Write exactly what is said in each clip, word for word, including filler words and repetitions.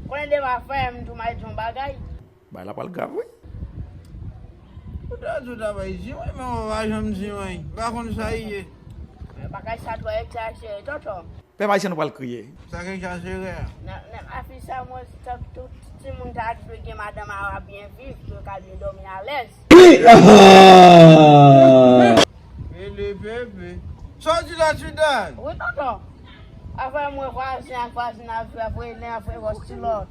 Konnen demen frè m tou may di yon bagay. Bagay la pral grav, wi. Ou ta di w ta bay di mwen, men ou pa janm di mwen. M pa konn sa l ye. Men bagay sa twò egzajere, tonton. Pèp ayisyen nou pral kriye. Sa k egzajere a? Nan, nan afich sa, mwen, tout, tout timoun ta dwe gen madanm arab byen viv, pou yo ka byen dòmi alèz. Mele pepe. Sa w di la, Tiday? Wi, tonton. Afè mwen vwazen ak vwazen ap jwe, ap rele, ap fè vòs ti lòt.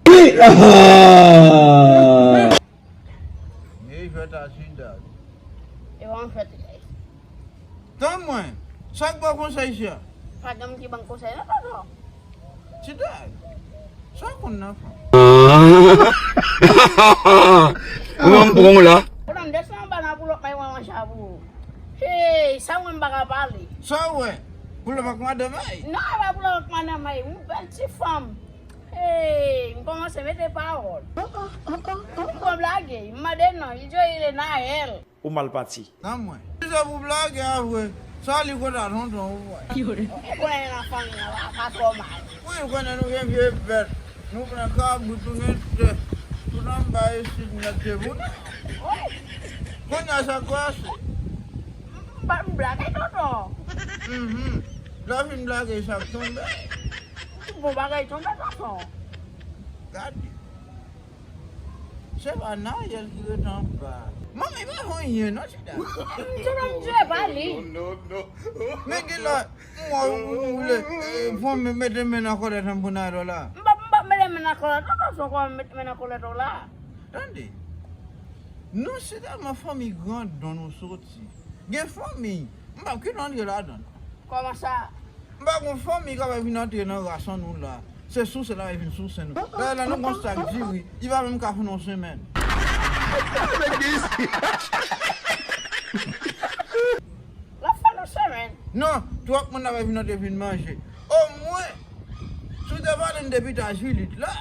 Mele jwèt a Tiday. E pa yon jwèt. Tann mwen, sa k ba w konsèy sa? Pa gen moun ki ban m konsèy, non, tonton. Tiday, sa w konn nan fanm? Ou ban m pran w la. Tonton, desann anba nan boulòk, may mwen manje a pou ou. Hey, sa mwen m pa ka pale. Sa w wè? Boulòk ak madanm ay? Non, e pa boulòk ak madanm ay, yon bèl ti fanm. Hey, m kòmanse mete pawòl. M pran blage, m mande non, li di li rele Naël. Ou mal pati. Nan mwen. Li se pou blage a vre. Sa li konn a tonton ou wè. Ou konnen nan fanmi an, pa, pa twò mal. Wi, ou konnen nou gen vye bèt. Nou pran kabrit, nou gen tè. Tout anba isit nèt se pou nou. Wi. Kounye a sa k pase? M pa m blage tonton. Mhm. Lè w fin blage sa k tonbe. Tout bon bagay tonbe tonton. Gade. Se pa Nayèl ki rete anba. Manmi pa fè anyen non, Tida. Tida m di e pa li. Men gen la, m wè ou vle, eh, pran men, mete men nan kòlèt an pou Nayèl la. M p ap, m p ap mete men nan kòlèt, non, paske w konn mete men nan kòlèt ou la. Tande. Nou se tèlman fanmi grandon nou soti. Gen fanmi, m p ap kite w antre ladan. Kòman sa? M pa gon fanmi k ap vin antre nan ras an nou la. Se souse l ap vin souse nou. Dayè la nou gon stak diri, li pa menm ka fè nou yon semèn. L ap fè nou semèn? Non, twòp moun ap vin antre vin manje. Omwen, si w te pale m depi ta Jilit la.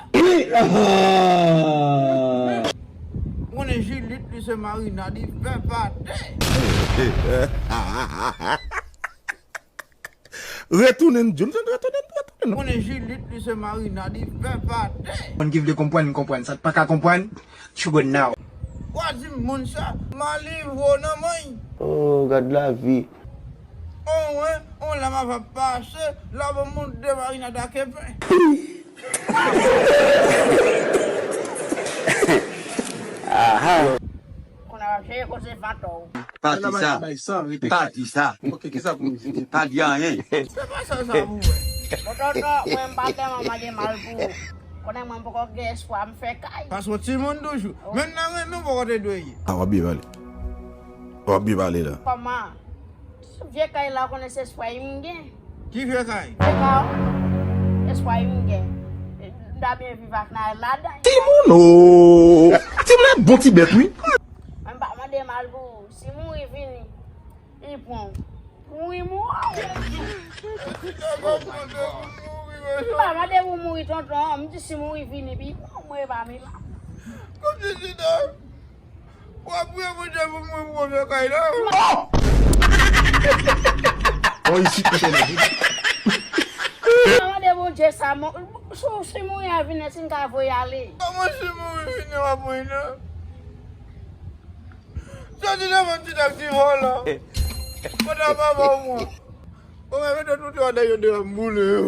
Ou konnen Jilit li se marinad, li fè pate. Retounen, Johnson, retounen, retounen. Konnen Jilit li se marinad, li fè pate. Moun ki vle konprann, konprann. Sa k pa ka konprann, tchougo now. Wa di m moun sa, mali vo nan manny. Oh, gad lavi. On wen, on lama va pase, la va moun de marinad a kenpen. Aha. Kounye a w ap jere koze vant ou. Pati sa. Pati sa. Ok, kisa pou m di? Pa di anyen. Se pa sa sa pou wè. Bon, tonton, mwen m pa tèlman mande mal pou ou. Konnen mwen m poko gen espwa m fè kay. Paske w timoun toujou. Menm nan renmen w poko te dwe ye. A, w ap byen pale. W ap byen pale la. Kòman? Vye kay la, w konnen se espwa m gen. Ki vye kay? Vye kay, espwa m gen. M ta byen viv ak Nayèl ladan. Timoun o! Timoun e bon ti bèt, wi. Mwen m pa mande mal pou ou. Si mouri vini, li pran w. Mouri, mouri. M pa mande pou mouri, tonton. M di si mouri vini, li pran w, mwen epa m la. Kòmsi si ta W ap priye Bondye pou mwen pou mwen fè kay la. Oh! Oh, isit, kote nou? Mwen mande Bondye sa, si, si mouri a vini, si n ka voye ale. Kòman si mouri vini w ap voye nan? Soti nan yon ti tak ti vòlò. Kote papa w mwen? Bon, mwen mete tout yo andan yon dra m boule yo.